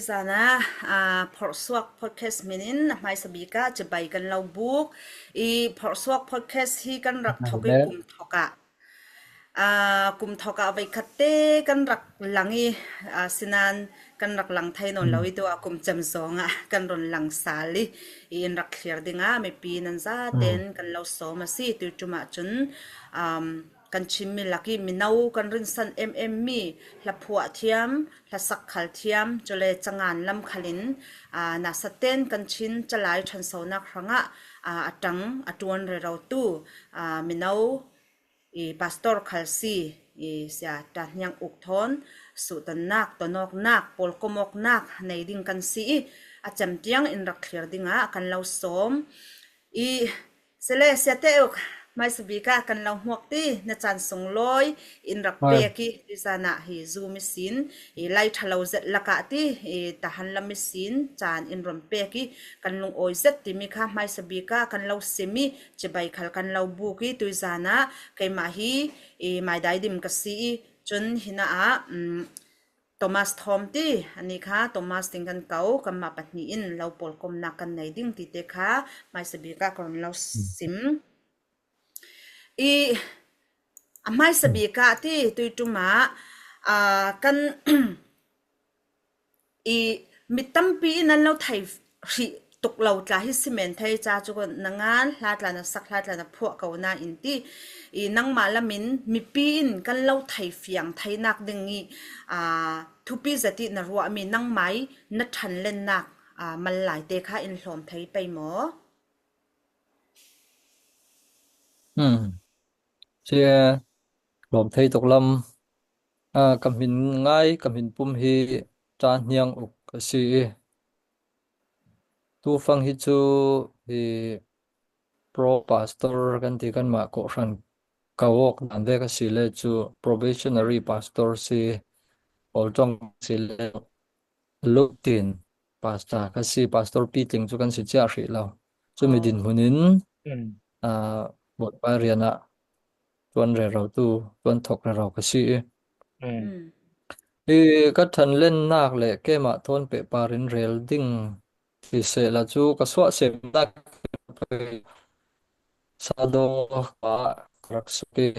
Tuizan ah Phorhsuak Podcast min in a hmaisa bik ah cibai kan lo buk i Phorhsuak Podcast hi kan rak thawk i kum thawk ah kum thawk ah voikhat te kan rak lang i asinain kan rak lang thai nawn lo i tu ah kum cem zong ah kan run lang sal i in rak thlir ding ah mipi nan zaten kan lo sawm a si. Tuiṭum ahcun kan Chinmi lak i mino kan rinsan emem mi hlaphuah thiam, hlasak khal thiam, cule cangan lamkhal in nasaten kan Chin calai ṭhansonak hrangah a ṭang a ṭuan rerotu mino i pastor khal si i sia ṭa hniang uk thawn suhtonnak tonawknak pawlkomawknak nei ding kan si i a cem tiang in rak thlir dingah kan lo sawm i Sile siateuk hmaisabik ah kan lo hmuak ti na caan sunglawi in rak pek i tuzan ah hi Zoom i sin i lai ṭhalo zet lakah ti i tahan lam i sin caan in ron pek i kan lungawi zet timi kha hmaisabik ah kan lo sim i cibai khal kan lo buk i tuizan ah keimah hi i maidaidim ka si i cun hina ah Thomas Thawm ti anih kha Thomas ting kan ko kanmah pahnih in lo pawl komnak kan nei ding ti te kha hmaisa bik ah ka run lo sim. I a hmaisa bik ah ti tuiṭum ah kan i mi tampi in an lo thei hrih tuk lo tla hi si men thei ca cu na ngan hla tla na sak hla tla na phuah ko nain ti i nangmah lam in mipi in kan lo thei fiang theinak ding i thupi zati na ruahmi nangmai na ṭhan lennak mal lai te kha in hlawm thei pei maw? Hmm. Cia lawm thei tuk lam. Ka min ngai ka min pum hi ṭa hniang uk a si i tufang hi cu hi pro pastor kan ti kanmah kawhhran kawawk dan ve ka si le cu probationary pastor si kawlṭong si le lutin pastor ka si pastor pitling cu kan si chiah hrih lo cumi Oh. dinhmun in Bawipa rian ah ṭuan rerotu ṭuan thawk rero ka si i hi ka ṭhanlennak le keimah thawn pehpar in rel ding siseh la cu ka suahsemnak sado ah ka rak suk i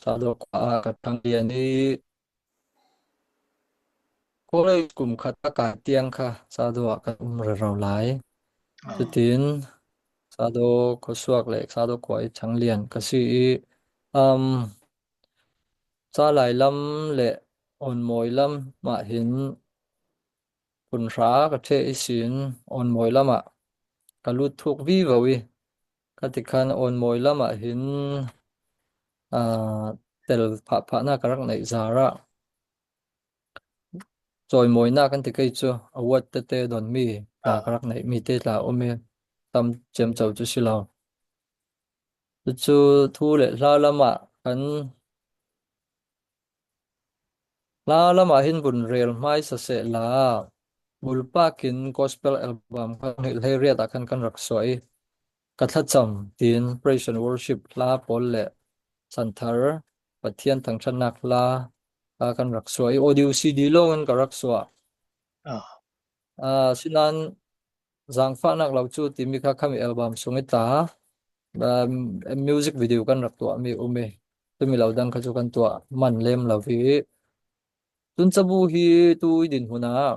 sado khua ah ka ṭhang lian i College kum khat a kai tiang kha sado ah kan um rero lai. Cutin sado khuasuak le sado khua i ṭhanglian ka si i um, ca lai lam le awnmawi lam mah hin phunhra ka ṭheh i sin awnmawi lam ah ka lut thuk vivo i ka ti khan awnmawi lam ah hin uh, tel phah phahnak ka rak neih zar ah Cawimawinak kan ti kei cu award tete donmi tla ka rak neihmi te tla a um i tam ciamco cu si lo. Cucu thu le hla lam ah kan hla lam ah hin vun rel hmaisa seh la bulpak in gospel album kha hlei riat ah khan kan rak suah i Ka thlacam tiin praise and worship hla pawl le chanthar Pathian thangṭhatnak hla kha kan rak suah i audio CD lawng in ka rak suah. Uh, sinain zaangfahnak lo cu timi kha khami album sung i tla um, music video kan rak tuahmi um i tumi lo dang kha cu kan tuah man lem lo i tun cabu hi tu i din hun ah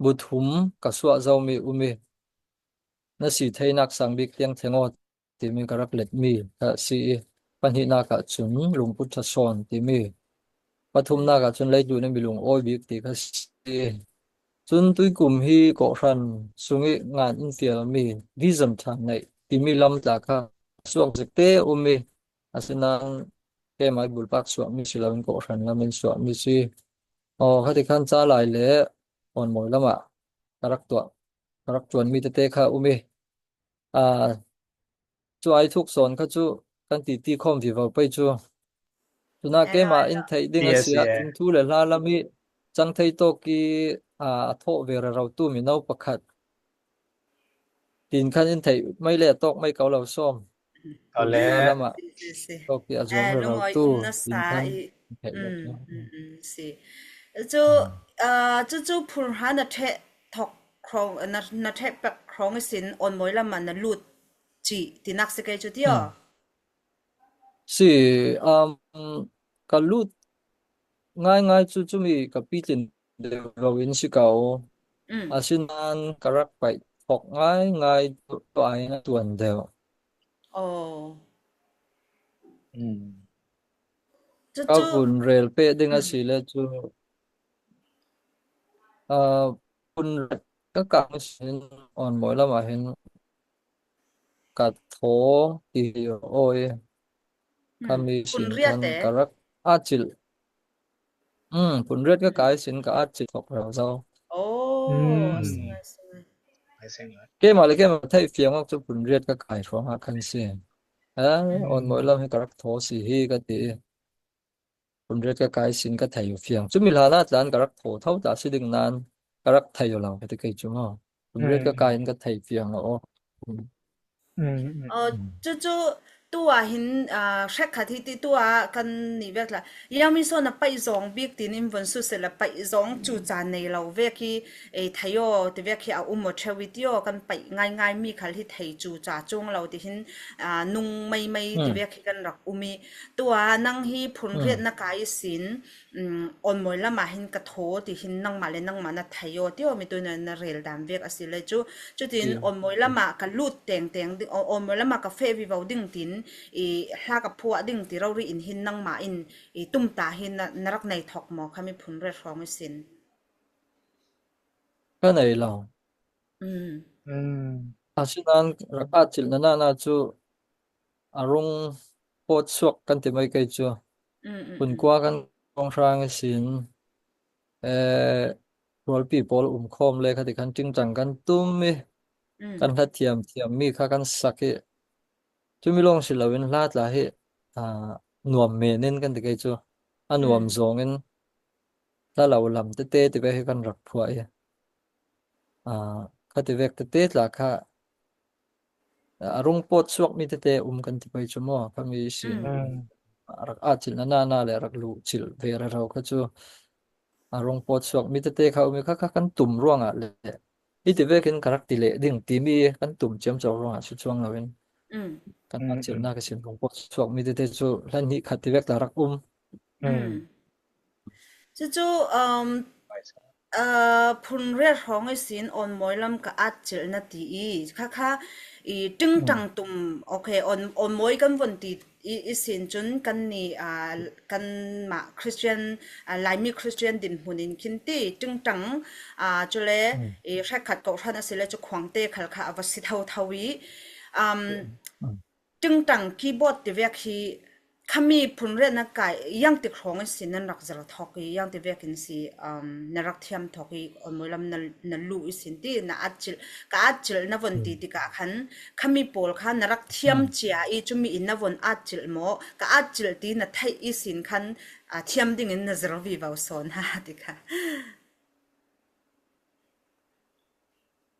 Buthum ka suah zomi um i na si theinak sangbik tiang thengaw timi ka rak letmi kha a si i pahnihnak ah cun lungput ṭha sawn timi pathumnak ah cun leitu na milung awi bik ti kha si. Cun tuikum hi kawhhran sung i ngan in fialmi vision ṭha ngeih timi lam tla kha suak zik te um i asinain keimah i bulpak suahmi si loin kawhhran lam in suahmi si. Aw khati khan ca lai le awnmawi lam ah ka rak tuah ka rak ṭuanmi tete kha um i ah cu ai thuk sawn kha cu kan ti ti khom vivo pei cu tuna keimah in theih ding a si ahcun thu le hla lam i cang thei tawk i a thawh ve rero tu mino pakhat tin khan in theih mei le tawk mei ko lo sawm. Ole. Duhnak lam ah Si si si. tawki a zuam Eh, rero lungawi tu um na tin sa khan i theih lo mm cu. mm mm si. Cu uh, cu cu phur ha na the thok khrong na na the pak khrong sin on moi lam ah na lut chi tinak si ke chu tio. Hmm. Si um ka lut ngaingai cu cumi ka pitlin deuh lo in si ko. Mm. Asinain ka rak paih thok ngaingai tuah in a tuan deuh. Oh. Mm. Cu Ka cu vun rel peh ding a mm si le cu uh, phun ka kang sin on mawi lam ah hin ka thaw ti oi mm kami phun sin ria khan te. ka rak a chil phun riat ka kai sin ka a chil thok rau zau. Oh, Mm. singai singai. I see. Keimah le keimah theih fiang awk cu phun riat ka kai hrawng ah khan si. Eh, on mawi Mm. lam hi ka rak thaw si hi ka ti. Phun riat ka kai sin ka thei fiang. Cumi hlan ah tlan ka rak thaw tho ta si ding nan ka rak thei lo ka ti kei cu mu. Phun riat ka kai Mm. in ka thei fiang lo. Mm. Mm. Uh, Mm. cucu tu ah hin uh, hrekkhat hi ti tu ah kan nih vek la yami so na paih zong bik tin in von su se la paih zong chu cha nei lo vek hi e thayo ti vek hi a um o thewi tio kan paih ngai ngai mi khal hi thei chu cha chung lo ti hin uh, nung mei mei ti Mm. vek hi kan rak umi tua nang hi phun riat Mm. na kai sin onmoi lamah hin ka thaw ti hin nangmah le nangmah na thei aw tio mi tu na na rel dan vek a si le cu cutin Si. onmoi lamah ka lut teng teng ding onmoi lamah ka fe vivo ding tin i hla ka phuah ding ti rori in hin nangmah in i tumta hi na, na rak nei thok maw khami phun re hrawng i sin Ka nei lo. mm Mm. Asinain rak aa chilh na na cu a rung pawt suak kan ti mai kei cu. mm mm Phun mm kua kan kong hrang i sin. Eh, rualpi pawl um khawm le khati khan tingtang kan tum i mm kan hla thiam thiam mi kha kan sak i cumi lawng si loin hla tla hi ah, nuam men in kan ti kei cu a nuam mm zawng in hla lo lam tete ti ve hi kan rak phuah i ah, khati vek tete tla kha a rung pawt suak mi tete um kan ti pei cu mu khami sin mm Mm. rak a chil na na na le rak lu chil ve ra ro kha cu a rung pawt suak mi tete kha um i kha kha kan tum ruangah le hi ti vekin ka rak ti leh ding timi kan tum ciamco ruangah si chuang loin mm kan Mm. Mm. chilnak ka sin rung pawt suak mi tete cu hlan hnih khat ti vek la rak um. Mm. mm cucu um I see. Phunriat hrawng ihsin awnmawi lam ka at chilh na ti i khakha i Mm. ṭingṭang tum okay awnmawi kan von ti i isin cun kan nih kanmah Christian Laimi Christian dinhmun in khin ti ṭingṭang cule Mm. i hrekkhat kawhhran asile cu khuangte khal kha a va si thotho i um, Mm. Ṭingṭang keyboard ti vek hi khami phunriatnak kai iang tik hrawng in si nan rak zer thawk i iang ti vek in si na rak thiam thawk i muilam na na lu i sin ti na at chilh ka at chilh na von ti Mm. tikah khan khami pawl kha na rak thiam Mm. cia i cumi in na von at chilh maw ka at chilh ti na theih i sin khan thiam ding in na zir vi vo sawn ha ti kha.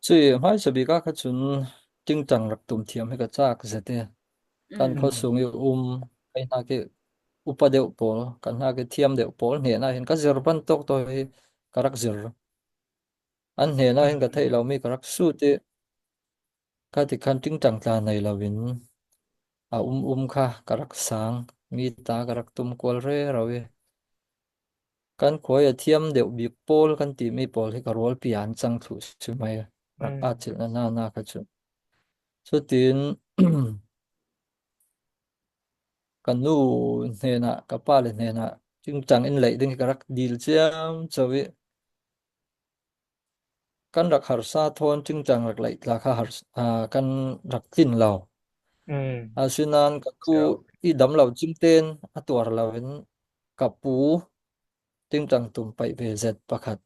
Cui hmaisa bik ah kha cun tingtang rak tum thiam hi ka caak zet i kan Mm. Mm. khuasung i um kai hna khi upa deuh pawl kan hna khi thiam deuh pawl hnen ah hin ka zir bantuk to hi ka rak zir an hnen ah hin ka Mm. theih lomi ka rak sut i kha ti khan tingtang tla nei loin a um um kha ka rak sang mi ta ka rak tum kual re ro i kan khuai a thiam deuh bik pawl kan timi pawl hi ka rualpi an cang thlu si mai rak a Mm. chilh na na na kha cu cutin ka nu hnenah ka pale hnenah tingtang in leih ding hi ka rak dil ciamco i kan rak harsa thawn tingtang rak leih tla kha kan rak tlin lo. Mm. Asinain ka tu So. i dam lo cimten a tuar lo in ka pu tingtang tum paih ve zet pakhat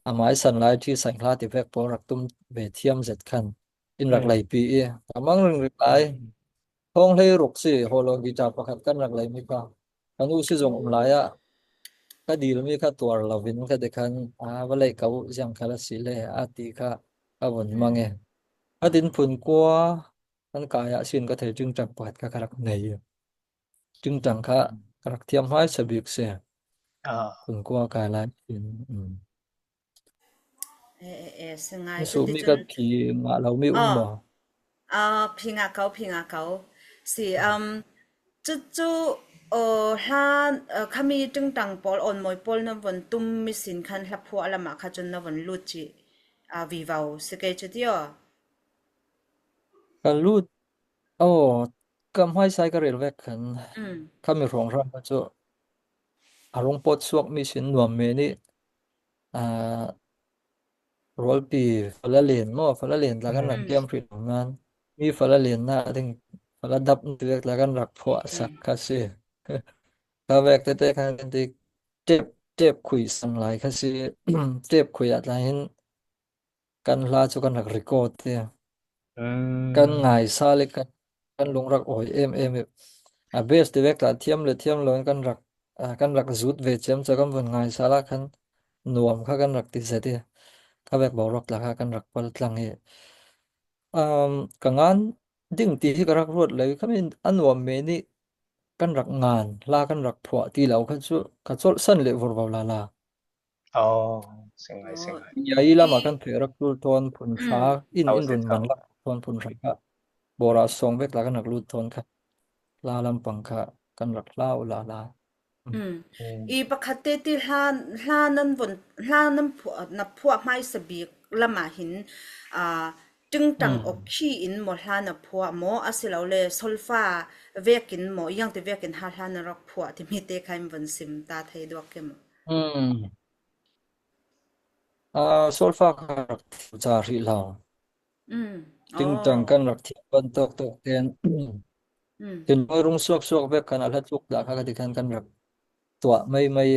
amai san lai thi san hla ti vek pawl rak tum ve thiam zet khan in rak Mm. lei pi i amang ring ring lai Mm. Thawng hlei ruk si hawlong guitar pakhat kan rak lei mi kha kan u sizung um lai ah ka dil mi kha tuar lo in ka te khan a va lei ko ziang kha la si le a ti kha ka vun mang e. A din phun kua. Kan kai ah sin ka thei ṭingṭang pakhat kha ka rak nei. Ṭingṭang kha ka rak thiam hmaisa bik si. Ah. Kun kua kai lai in. Mm. E e e singai Na sumi cuticun ka phi ngah lomi um oh maw? phi nga ko phi nga ko si cucu hlan khami ṭingṭang pawl awnmawi pawl na von tum mi sin khan hlaphuah lam ah kha cun na von lut chih vivo si ke cu tio. Kan lut. Oh, ka hmaisai ka rel vek khan. Mm. Khami hrawng hram kha cu a rung pawt suak mi sin nuam me nih rawlpi fala len maw fala len tla kan rak Mm. tiam hrih lo nain mi fala len na ding fala dap vek tla kan rak phuah sak Mm. kha si. Ka vek tete khan kan ti tep tep khui sang lai kha si. Tep khui ah tla hin kan hla cu kan rak record te. Kan Mm. ngai sa le kan kan lung rak awi em em i a best te vek tla thiam le thiam lo in kan rak zut ve chem cha kan vun ngai sala khan nuam kha kan rak ti zet i kha vek boruak tla kha kan rak pal tlang i um ka ngan ding ti hi ka rak ruat lei khamin a nuam me nih kan rak ngan la kan rak phuah ti lo kha chu ka chol san le vur la la. Oh, singai Oh, singai. Ya i i lama kan phe rak tul ton phun hra mm. in Thau in si run thau. man lak ton phun hra kha bora song vek la kan rak lut ton kha la lampang kha kan rak hlau la la. Mm. Mm. I pakhat te ti hla hla nan von hla nan phuah na phuah hmaisa bik lam ah hin ṭingṭang Mm. awkhi in maw hla na phuah maw asilole solfa vek in maw iangte vek in ha hla na rak phuah timi te kha in von sim ta thei duak ke maw? Mm. Solfa kha rak thiam ca hrih lo. Mm. Tingtang Oh. kan rak thiam bantuk tuk ten. Mm. Tin rung suak suak vek kan a hla tluk dah kha ka ti khan kan rak tuah mei mei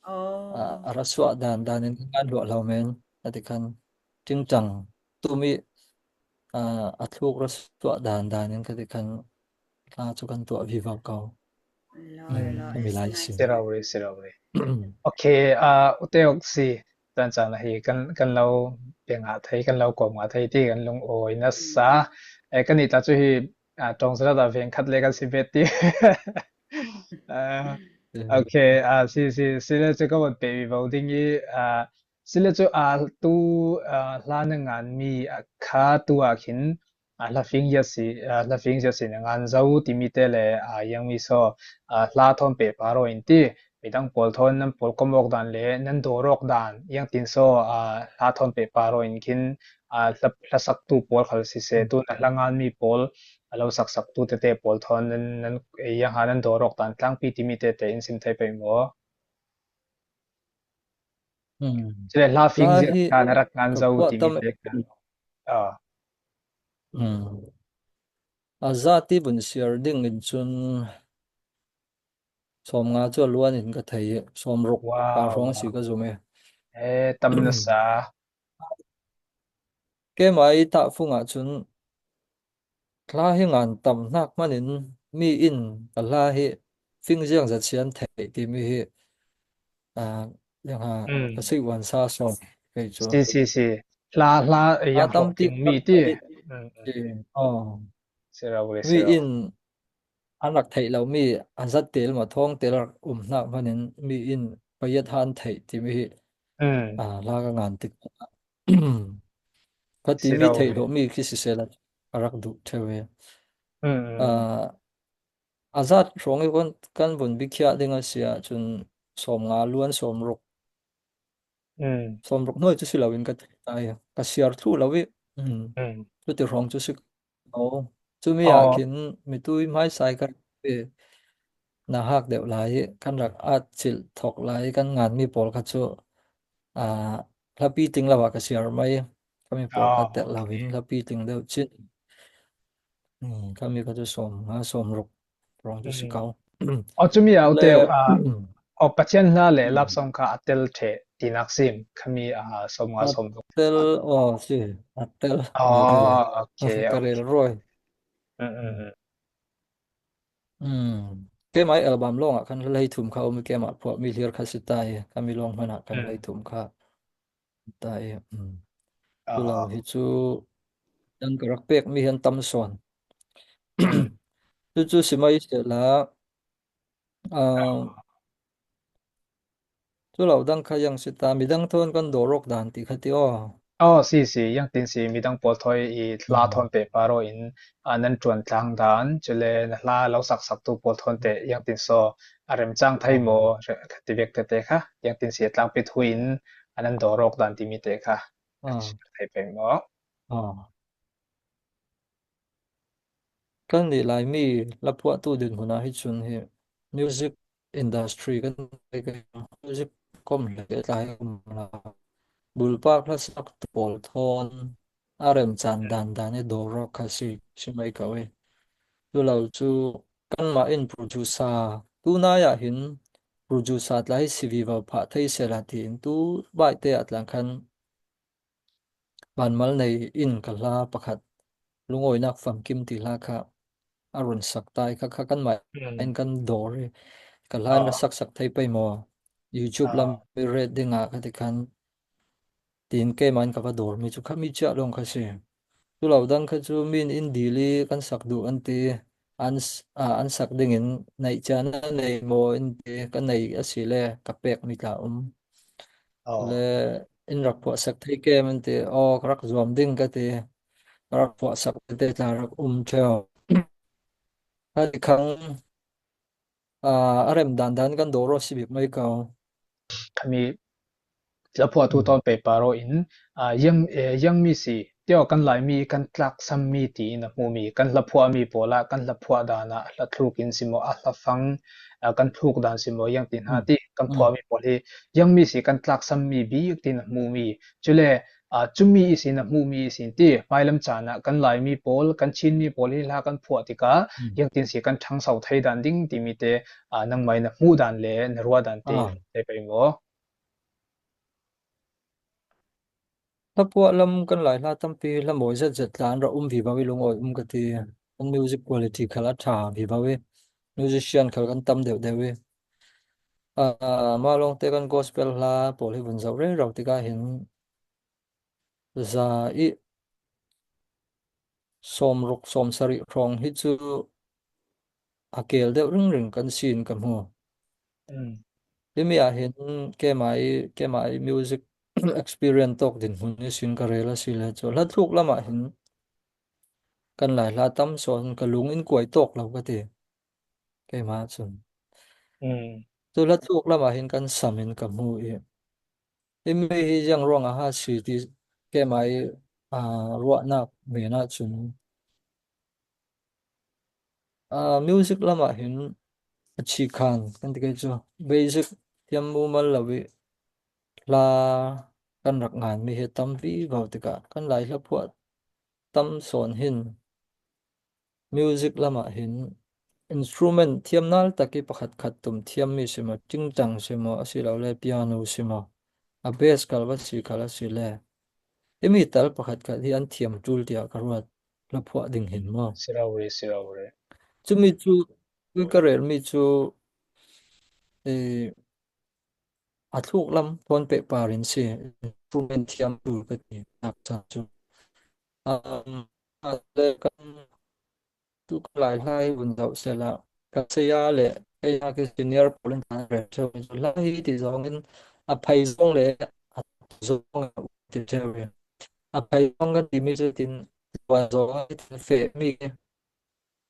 Oh. a ra suah dan dan in kan luah lo men ati khan tingtang tumi a thluk ra suah dan dan in ka ti khan hla cu kan tuah viva ko. Lo Mm. lo Kami es lai ngai sin. Si singai. ro re si ro re. Okay, uteok si tan caan hi kan kan lo pe nga thei kan lo kom nga thei ti kan lung awi na sa e kan i ta chu hi tong sala da veng khat le kan si vet ti. Okay, si si si le chu ka won pe vi vo ding i si le chu a tu hla na ngan mi kha tu ah khin hlafing ya si hlafing ya si na ngan zo timi te le a yang mi so hla thon pe paro in ti midang pawl thon nan pawl komok dan le nan dorok dan yang tin so hla thon pe paro in khin hla sak tu pawl khal si se tu na hla ngan mi pawl alo sak sak tu tete pawl thon nan nan yang ha nan dorok dan tlangpi timi te te in sim thai pe mo. Mm. Sile hla La fing zia hi ka na rak ngan ka zo phuah timi tam te ka ah Mm. A zati vun siar ding in cun sawm nga cu a luan in ka thei i sawm ruk ka wow hrawng si wow ka zum i. eh tam na sa. Keimah i tahfung ahcun hla hi ngan tam hnak hmanh in mi inn ka hla hi fingziang za chian theih timi hi yang Mm. ka si wan sa sawm kei cu. Si si si hla hla A yang tam hlawh ti tling mi ti mm mm. oh Si ra we mi si ra inn an rak theih lomi a zat tel maw thawng tel rak um hnak hmanh in mi inn payat han theih timi hi mm hla ka ngan tik ka si timi ra theih we lomi khi siseh la a rak duh ṭheo i. mm mm A zat hrawng i kan vun bikhiah ding a si ahcun sawm nga luan sawm ruk mm sawm ruk hnuai cu si loin ka thei lai. Ka siar thlu lo i mm cuti hrawng cu si ko. Cumi ah oh khin mitui hmaisai ka rak na hak deuh lai i kan rak at chilh thok lai i kan nganmi pawl kha cu hlapi ting lo ah ka siar mei. Kami pawl kha oh telh lo okay in hlapi ting deuh chin. Kami kha cu sawm nga sawm ruk rong cu si mm ko. oh cumi ah Le te ah oh Pathian hla le lap song kha atel the tinak sim khami a som nga som ruk atel oh si atel veve oh okay ka okay rel roi. mm mm Mm. Kemai album lawng ah khan hlei thum kha um kemah phuah mi hlir kha si ta i kami lawng hman ah khan mm hlei thum kha ta i. Tu lo ah hi cu dan ka rak pek mi hian tam sawn. Mm. Cucu sihmanhsehlaw uh, cu lo dang kha yang si ta midang thawn kan dawr awk dan ti kha ti aw. Aw si si yang tin si midang pawl thoi i hla Mm. thawn pe paro in nan ṭuan tlang dan cule na hla lo sak sak tu pawl thawn te yang tin so a rem chang thai Ah, maw ti vek te te kha yang tin si tlangpi thui in anan dawr awk dan timi te kha ah, thai peng maw. ah. Kan nih Laimi hlaphuahtu dinhmun ah hi cun hi music industry kan music kom le tlai um la bulpak hlasak pawl thawn a rem caan dan dan i dawr awk kha si si mai ko i cu lo cu kanmah in producer tunai ah hin producer tlai si vivo phah thei sela tiin tu bai te ah tlang khan Vanmal nei in ka hla pakhat lungawinak famkim ti hla kha a run sak ta i khakha kanmah Mm. in kan dawr i ka hla in Aw ra sak sak thei pei maw YouTube lam aw i ret ding ah khati khan tiin keimah in ka va dawr mi cu kha mi chiah lawng kha si. Cu lo dang kha cu min in dil i kan sak duh an ti an an sak ding in neih cia na nei maw in ti ka nei a si le ka pek mi tla um. aw Le in rak phuah sak thei kem an ti aw ka rak zuam ding ka ti ka rak phuah sak te tla rak um theo. Hadi khang a rem dan dan kan dawr si bik mai ko. Khami Tlaphuahtu Mm. tawn pe paro in yang mi si tio kan Laimi kan tlaksammi tiin a hmumi kan hlaphuahmi pawl ah kan hlaphuah dan ah hlathluk in simaw a hlafang kan thluk dan simaw yang ti hna Mm. ti kan Mm. phuahmi pawl hi yang mi si kan tlaksammi bik tiin a hmumi cule cumi isin a hmumi isin ti hmailam caan ah kan Laimi pawl kan Chinmi pawl hi hla kan phuah tikah Mm. yang tin si kan ṭhangso thei dan ding timi te nangmah in na hmuh dan le na ruah dan te Ah. te pei maw? Hlapuah lam kan lai hla tampi hla mawi zetzet tla an rak um vivo i lungawi um ka ti. An music quality khal a ṭha vivo i musician khal kan tam deuhdeuh i mah lawngte kan gospel hla pawl hi vun zoh rero tikah hin za i 60 70 hrawng hi cu a kel deuh ringring kan sin ka hmu. Mm. Himi ah hin keimah i keimah i music experience tawk dinhmun i sin ka rel a si le cu hla thluk lam ah hin kan lai hla tam sawn ka lung in kuai tawk lo ka ti keimah cun. Mm. Cu hla thluk lam ah hin kan sam in ka hmu i himi hi ziang ruang ah ha si ti keimah i ruahnak men ah cun music lam ah hin a chikhan kan ti kei cu basic thiam mumal lo i hla kan rak nganmi hi tampi ko tikah kan Lai hla phuah tam sawn hin music lam ah hin instrument thiamnal tak i pakhat khat tum thiammi si maw tingtang si maw asilole piano si maw a bass kal va si khal a si le himi tal pakhat khat hi an thiam ṭul tiah ka ruat hla phuah ding hin maw. Si lo re, si lo re. Cumi cu ka relmi cu a thluk lam thawn pehpar in si instrument thiam tu ka ti nak ca cu um, le kan tu ka lai hlai vun zoh sela ka saya le kei ke senior pawl in an rel theo mi cu hla hi ti zong in a phei zong le a zong ti theo a phei zong kan timi cu tin tuan zong tin fe mi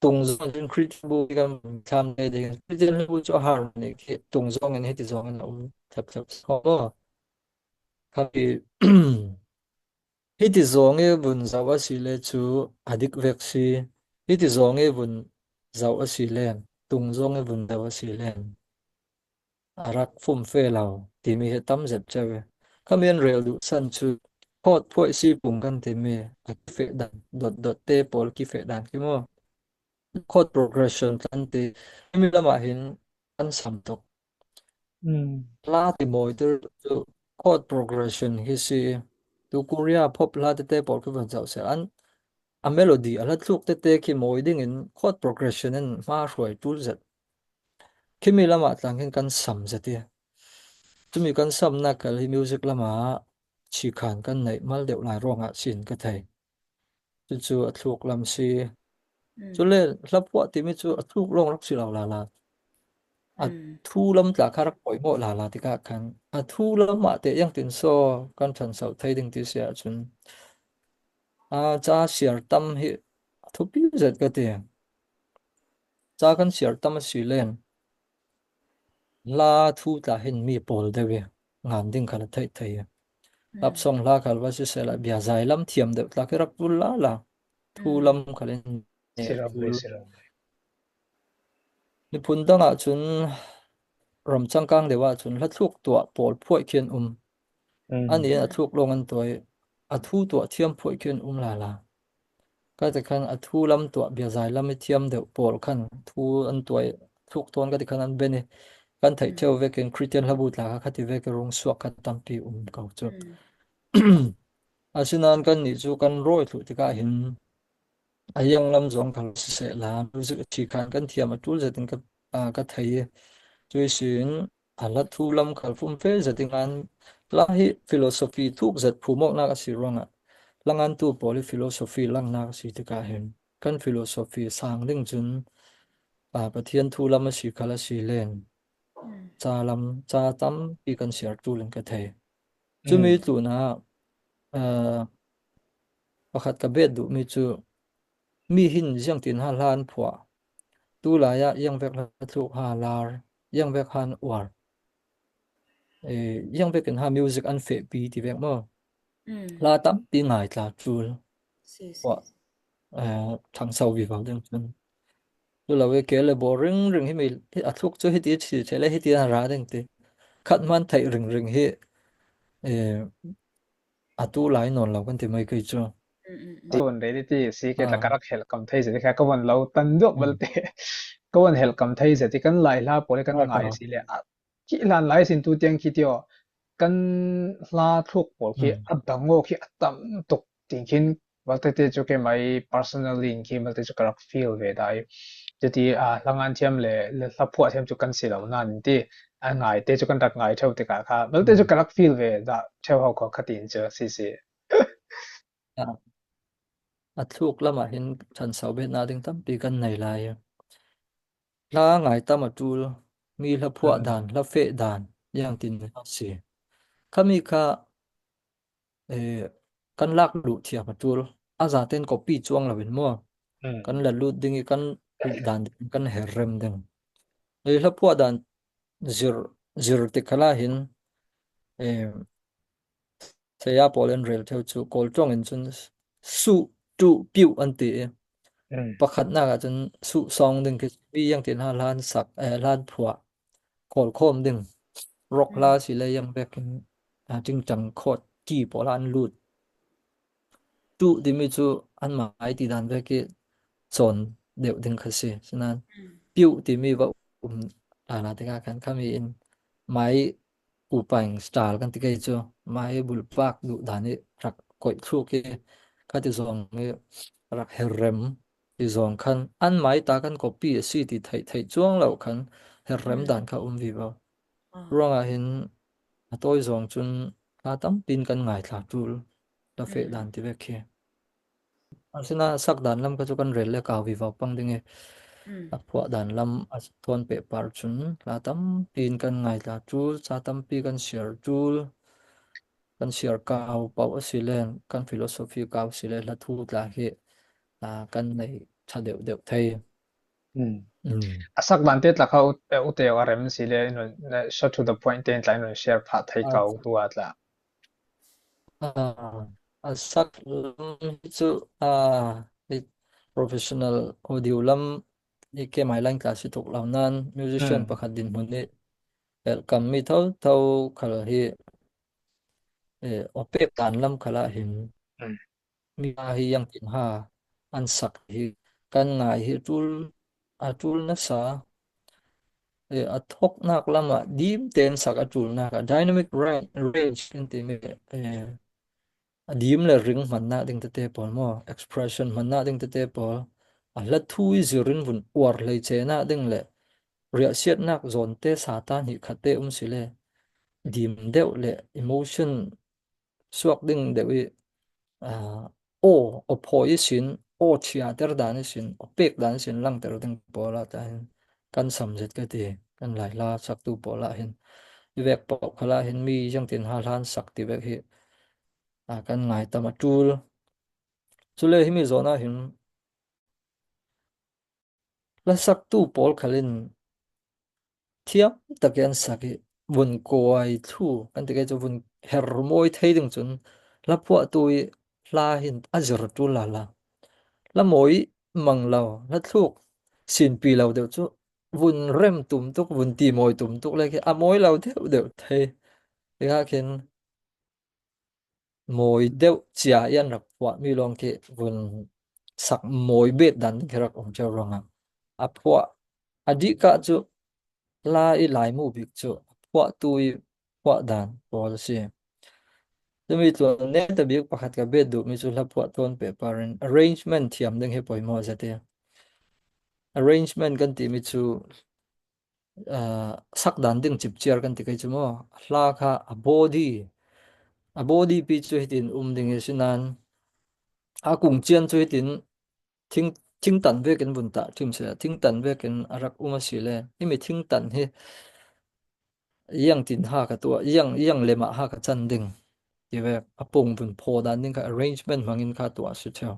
tung zong in Khrihfabu kan thlam le ding Khrihfabu cu a har nih khi tung zong in hiti zong in a um thap thap so khapi hiti zong i vun zoh a si le cu a dik vek si hiti zong i vun zoh a si le tung zong i vun zoh a si le a rak fumfe lo timi hi tam zet ceu. Khami an rel duh san cu phawt phuai si pung kan timi a fe dan dot dot te pawl ki fe dan ki mu chord progression kan ti mi lam ah hin an sam tuk Mm. hla ti mawi tir cu chord progression hi si tu Korea pop hla tete pawl khi van zoh sel an a melody a hla thluk tete khi mawi ding in chord progression in hma hruai tul zet Khimi lamah tlang khin kan sam zet i cumi kan samnak kal hi music lamah chikhan kan neih mal deuh lai ruangah sin ka thei. Cucu a thluk lam si. Cule hlaphuah timi cu a thluk lawng rak si lo la la. A thu lam tla kha rak poi mawh la la tikah khan a thu lam ah te yang tin so kan ṭhan so thei ding ti si ahcun a ca siar tam hi a thupi zet ka ti. Ca kan siar tam a si len la thu tla hin mi pawl deuh i ngan ding kha la theih thei. Lap song hla khal va si sela bia zai lam thiam deuh tla khi rak tul la la. Thu lam khal in ne Si ram ve tul. si ram ve. Miphun dang ahcun ram cangkang deuh ahcun hlathluk tuah pawl phuah khi an um. An in a thluk lawng an tuah i a thu tuah thiam phuah khi an um lala. Ka ti khan a thu lam tuah biazai lam i thiam deuh pawl khan thu an tuah i thluk tawn ka ti khan an ben i kan theih theo vek in Christian hlabu tla kha khati vek i rung suak kha tampi um ko cu. Asinain kan nih cu kan rawi thlu tikah hin A ianglam zong kha siseh la music a ṭhi khan kan thiam a ṭul zet in ka ka thei i cuisin a hla thu lam khal fumfe zet in an hla hi philosophy thuk zet phumawknak a si ruangah hla ngantu pawl hi philosophy langhnak a si tikah hin kan philosophy sang ding cun Pathian thu lam a si khal a si len ca lam ca tampi kan siar ṭul in ka thei. Cumi tlun ah Pakhat ka bet duhmi cu mi hin ziangtin ha hla an phuah. Tulai ah iangvek hla thluk ha lar, iangvek han uar. E, iangvek in ha music an fehpi ti vek maw? Hla tampi ngai tla ṭul. Si si. Phuah eh, ṭhangso vivo ding cun. Cu lo i ke le bawr ring ring hi mi a thluk cu hiti chi the le hiti an ra ding ti. Khat man theih ring ring hi eh, atu lai nawn lo kan ti mai kei cu. Ton reality si ke Ah. tla karak hel kam thei zeti kha ka von lo tan duk balte ka von hel kam thei zeti kan lai hla pawl kan ngai si le khi hlan lai sin tu tiang khi tio kan hla thluk pawl khi a dango khi a tam tuk ting khin balte te chu ke mai personally in khi balte chu karak feel ve dai cuti a hlangan thiam le hla phuah thiam chu kan si lo nan ti a ngai te chu kan rak ngai theu tikah kha balte chu karak feel ve da theu ho ko khatin chu si si. A thluk lamah hin ṭhanso betnak ding tampi kan nei lai. Hla ngai tam a ṭul. Mi hla phuah dan, hla feh dan yang tin a si. Khami kha eh, kan lak luh thiam a ṭul. A zaten copy chuang loin maw kan la lut ding i kan duh dan ding kan her rem ding. Hla phuah dan zir zir tikhala hin eh, Saya pawl an rel theo cu Kawl ṭawng in cun suh ṭuh piuh an ti i pakhatnak ah cun suh song ding khi mi yang tin ha hlan sak eh, hlan phuah kawl khawm ding rock hla si le yang vek in tingtang khawt ki pawl ah an lut ṭuh timi cu an mai ti dan vek i cawn deuh ding kha si sinain piuh timi va um la tikah khan khami in mai Upaing style kan ti kei cu mah hi bulpak duh dan i rak koih thluk i kha ti zawng i rak herrem ti zawng khan an mai ta kan copy a si ti theih theih chuang lo khan herrem dan kha um vivo. Ruangah hin a tawi zawng cun hla tampin kan ngaithla tul la feh dan ti vek khi. Asinain sak dan lam kha cu kan rel le kau vivo pang ding i a phuah dan lam a thawn pehpar cun hla tampi in kan ngaithla ṭul, ca tampi kan siar ṭul, kan siar kau paoh a si le kan philosophy kau si le hla thu tla hi kan nei ṭha deuh deuh thei. A sak dan te tla kha ute a rem si le short to the point te tla in share phah thei kau tu a tla. A sak lam hi cu professional audio lam hi kemai line tla si tuk lo nain musician pakhat dinhmun nih pelhkam mi thotho khal hi aw pek dan lam khal ah hin mi hi yang tin ha an sak hi kan ngai hi tul a tul nasa. A thawknak lam ah dim tein sak a ṭulnak ah dynamic range kan timi a dim le ring hmannak ding tete pawl maw expression hmannak ding tete pawl a hla thu i zir in vun uar hleice nak ding le riahsiatnak zawn te sa ta hnih khat te um si le dim deuh le emotion suak ding deuh i aw aw phawi sin Aw chia ter dan sin aw pek dan sin langhter ding pawl ah hin kan sam zet ka ti. Kan lai la saktu pawl ah hin i vek paoh khala hin mi jangtin ha hlan sak ti vek hi a kan ngai tam a tul. Cule himi zawn ah hin la saktu pawl khalin Thiam takin an sak i vun kuai thlu kan ti kai cu vun her mawi thei ding cun hla phuahtu i hla hin a zir ṭul la la. Hla mawi mang lo, hla thluk sinpi lo deuh cu vun rem tum tuk, vun ti mawi tum tuk le khi a mawi lo deuh deuh thei. Tikah khin Mawi deuh cia i an rak phuahmi lawng khi vun sak mawi bet dan khi rak um cio ruangah a phuah a dihka cu la i laimu bik cu a phuahtu i phuah dan pawl a si. Cumi tluan ne ta bik pakhat ka bet duhmi cu hla phuah tawn pehpar in arrangement thiam ding hi pawimawh zet i arrangement kan timi cu sak dan ding cipciar kan ti kai cu mu. Hla kha a body a body pi cu hitin um ding hi si nain a kung cian cu hitin thing thingtan vek in vun tah ṭhim seh thingtan vek in a rak um a si le himi thingtan hi iang tin ha ka tuah iang iang lem ah ha ka can ding ti ve a pung vun phaw dan ding kha arrangement hmang in kha tuah si theo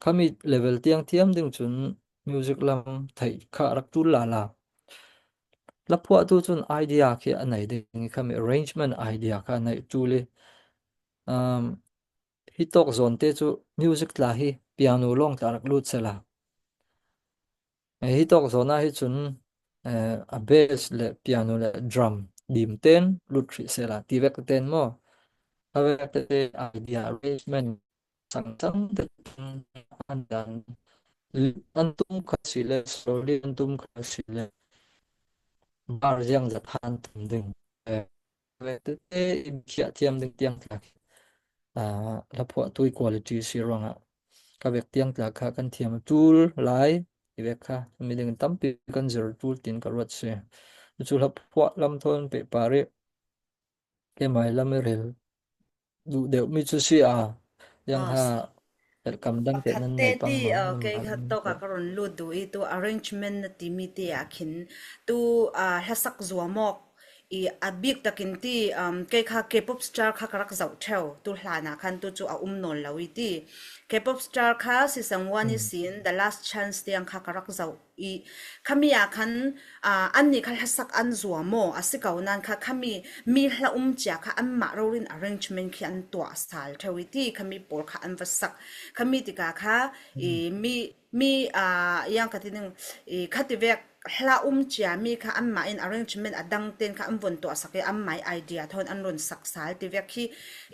khami level tiang thiam ding cun music lam theih kha rak tul la la la phuah tu cun idea khi a nei ding i khami arrangement idea kha nei tul i um, hi tawk zawn te cu music tla hi piano lawng tla rak lut sela Hi tawk zawn ah hi cun a bass le piano le drum dim ten lut hrih sehla ti vek ten maw a vek tete idea arrangement changchang te an dan an tum kha si le slowly an tum kha si le bar ziang zat han tum ding vek tete i khiah thiam ding tiang tla hla phuah tui quality si ruangah Ka vek tiang tla kha kan thiam a ṭul lai ti vek kha miding tampi kan zir ṭul tiin ka ruat si. Cu hla phuah lam thawn pehpar i keimah lam i rel duh deuhmi cu si a yang Ah, ha kam dang te Pakhat nan te nei pang ti ma nan kei ma kha tawk ah ka run lut duh i tu arrangement na timi te ah khin tu hlasak zuam awk i a bik takin ti kei kha K-pop star kha ka rak zoh theo tu hlan ah khan tu cu a um nawn lo i ti K-pop star kha season 1 i sin The Last Chance tiang kha ka rak zoh i khami ah khan annih kha hlasak an zuam maw a si ko nain kha khami mi hla um cia kha anmah rorin arrangement khi an tuah sal theo i ti khami pawl kha an va sak khami tikah kha i mi mi yang ka ti ning i khati vek hla um cia mi kha anmah in arrangement a dang ten kha an von tuah sak i anmah idea thon an run sak sal ti vek khi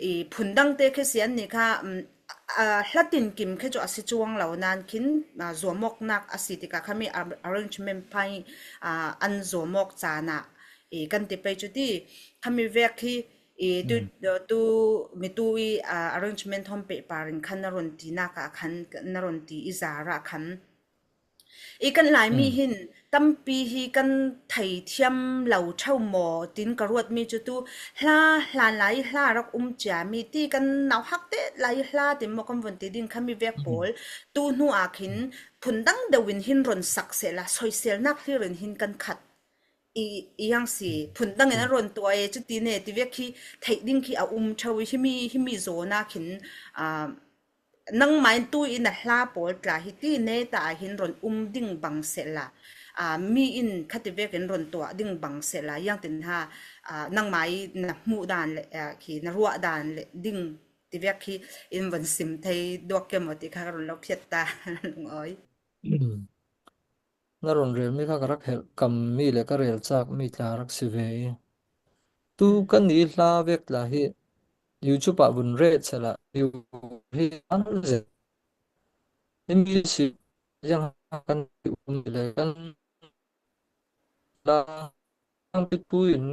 i phun dang te khi si an nih kha Hlatin kim khi cu a si cuang lo nain khin zuamawknak a si tikah khami arrangement phai an zuamawk caan ah i kan ti pei cu ti khami vek hi i tu tu mitu i arrangement hom pehpar in khan na run ti nak ah khan na run ti i zar ah khan I kan Laimi hin tampi hi kan theithiam lo ṭheo maw tiin ka ruatmi cu tu hla hlan lai i hla rak um ciami ti kan nauhak te lai i hla ti maw kan vun ti ding kha mi vek pawl tu hnu ah khin phundang deuh in hin run sak sehla soiselnak hlir in hin kan khat i iang si phundang in an run tuah i cuti ne ti vek khi theih ding khi a um ṭheo i himi himi zawn ah khin Nangmah in tu i na hla pawl tla hi ti ne ta ah hin run um ding bang sehla mi in khati vek in run tuah ding bang sehla yang tin ha nangmah i na hmuh dan le khi na ruah dan le ding ti vek khi in von sim thei duak ke maw ti kha ka run lo phiat ta lung oi. Na run relmi kha ka rak helh kammi le ka rel cakmi tla rak si ve i tu kan i hla vek tla hi YouTube ah vun ret sehla view hi an zet himi si yang kan um le kan la pipu in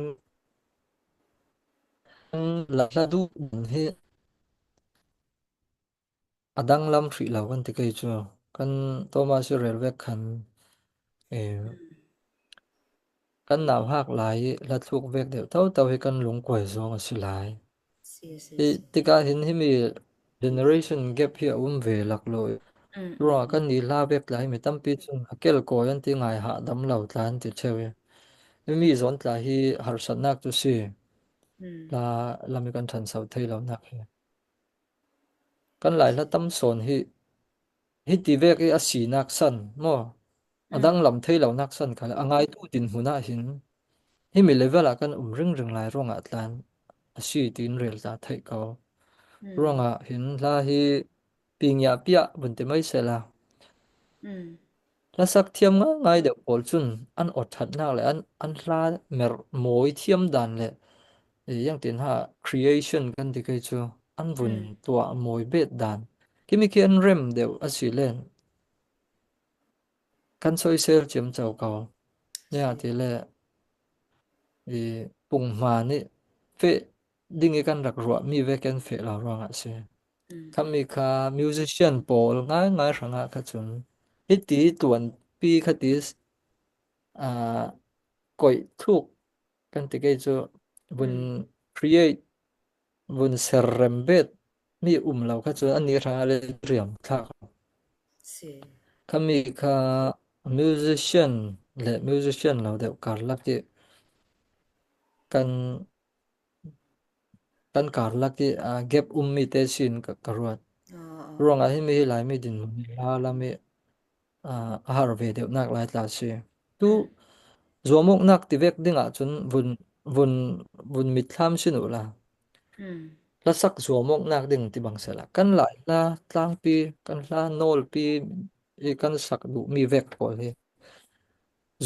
la hla du hi a dang lam hrih lo kan ti kei cu kan Thomas i rel vek khan kan nau hak lai i hla thluk vek deuh tho to hi kan lungkuai zong a si lai. Si si Hi si. tikah hin himi generation gap hi a um ve laklawh. Mm, mm, Ruangah mm. kan nih hla vek tla hi mi tampi cun a kelkawi an ti ngai hahdam lo tla an ti ṭheo i mi zawn tla hi harsatnak cu si Mm. la lam i kan ṭhanso thei lo nak hi. Kan lai hla tam sawn hi hi ti vek i a sinak san maw a Mm. dang lam thei lo nak san kha a ngaitu dinhmun ah hin hi mi level ah kan um ringring lai ruangah tlan a si tiin rel ta theih ko. Mm. Ruangah hin hla hi pingia piah vun ti mai sela. Mm. Hlasak thiam ngaingai deuh pawl cun an aw ṭhatnak le an hla mer mawi thiam dan le iangtin ha creation kan ti kei cu an vun Mm. tuah mawi bet dan kimi khi an rem deuh a si len kan soisel ciamco ko. Ya Si. ti le i punghma nih feh ding i kan rak ruahmi ve kan feh lo ruangah a si. Mm. Khami kha musician pawl ngaingai hrangah kha cun hiti tuanpi kha ti uh, koih thluk kan ti kei cu vun Mm. create vun serrem bet mi um lo kha cun ani hrangah le riam thlak. Si. Khami kha musician le musician lo deuh karlak i kan kan karlak i gap ummi te sin ka ruat. Oh. Ruangah hin mi hi Laimi dinhmun hi hla lam i a har ve deuhnak lai tla si. Tu Mm. zuamawknak tivek ding ahcun vun vun vun mitthlam sin u la. Mm. Hlasak zuamawknak ding ti bang sela. Kan lai hla tlangpi, kan hla nawlpi i kan sak duhmi vek pawl hi.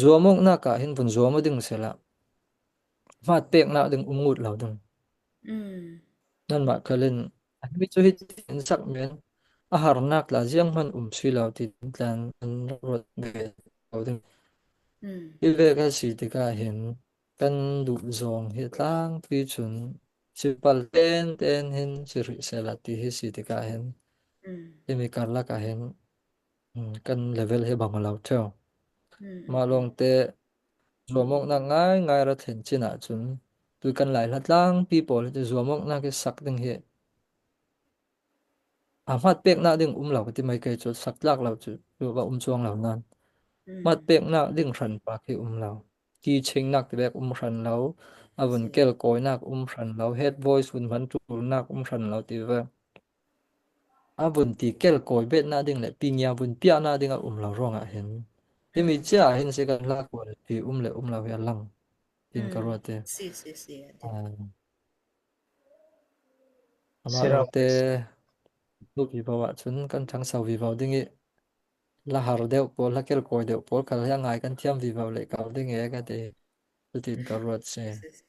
Zuamawknak ah hin vun zuam ding sela. Hmat peknak ding um ngut lo ding. Mm. Nanmah khal in mi cu hi tin sak men a harnak la ziang hman um si lo ti tlan an ruat ve ko ding. Mm. Hi ve ka si tikah hin kan duh zawng hi tlangpi cun sipal ten ten hin si rih sela ti hi si tikah hin Mm. himi karlak ah hin kan level hi bang lo theo. Mm. Mah Mm. lawng te zuamawknak ngaingai ra thlen chin ahcun tu kan lai hla tlangpi pawl hi cu zuamawknak hi sak ding hi a hmat peknak ding um lo ka ti mai kei cu sak tlak lo cu cu va um chuang lo nan hmat Mm. peknak ding hran pa khi um lo ki chingnak ti bek um hran lo a vun Si. kel kawinak um hran lo head voice vun hman ṭulnak um hran lo ti ve a vun ti kel kawi betnak ding le pingia vun piahnak ding a um lo ruangah hin himi Mm. chia ah hin si kan hla quality um le um lo hi a lang tin ka Mm. ruat i Si si si. Dik. Amah Siro lawngte nupi bo ahcun kan ṭhangso vivo ding i la har deuh pawl, la kelkawi deuh pawl khal hi a ngai kan thiam vivo leh ko ding e ka ti. Cutin ka ruat si. Si si.